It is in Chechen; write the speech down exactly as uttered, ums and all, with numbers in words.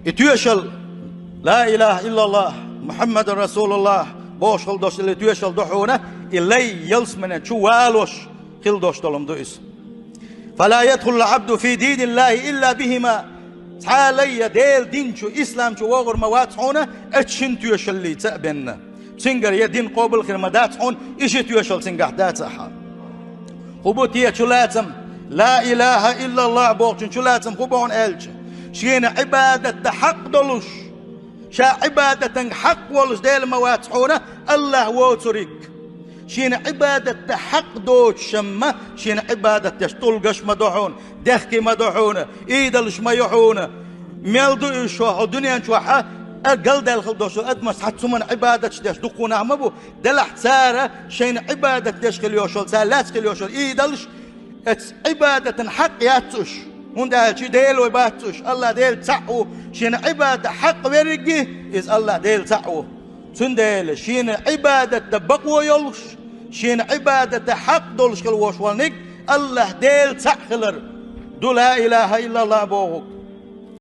И тоьшалла, لا إله إلا الله محمد رسول الله бохуш хила долуш долу и тоьшалла ду хьуна, и лай ялсаманин чу валош хила долуш долу хӀума ду иза. فلا يدخل العبد في دين الله إلا بهما. Цхьа а лай я Делан дин чу, ислам чу вогӀур ма вац хьуна, оцу шина тоьшаллица а бен. Цуьнгара я дин къобал хир ма дац хьуна, и ши тоьшалла цуьнгахь дац ахьа. ХӀун бу те чулацам? لا إله إلا الله бохучун чулацам хӀун бу хьуна аьлча, шена Ӏибадат дан хьакъ долуш, ша Ӏибадатан хьакъ волуш Дела ма вац хьуна, АллахӀ воцург. Шена Ӏибадат дан хьакъ доцуш амма, шена Ӏибадат деш тӀулгаш ма ду хьуна, дехке ма ду хьуна, идолаш ма ю хьуна. Мел ду уьш хьо, хьо дуьнен чохь а, а галдаьлла хила долуш адамаш цхьацца хӀуманна Ӏибадаташ деш дукха нах ма бу, делахь цара шайна Ӏибадат деш хила йолуш йолу, цара лаьцна хила йолуш йолу идолаш, оцу Ӏибадатан хьакъ яц уьш. ХӀунда аьлча Дела вай бац уьш, АллахӀ Дела цхьаъ ву, шена Ӏибадат хьакъ верриге, иза АллахӀ Дела цхьаъ ву. Цундела шена Ӏибадат дан бакъо йолуш, шена Ӏибадат дан хьакъ долуш хила волуш волниг АллахӀ Дела цхьаъ хилар ду لا إله إلا الله бохург.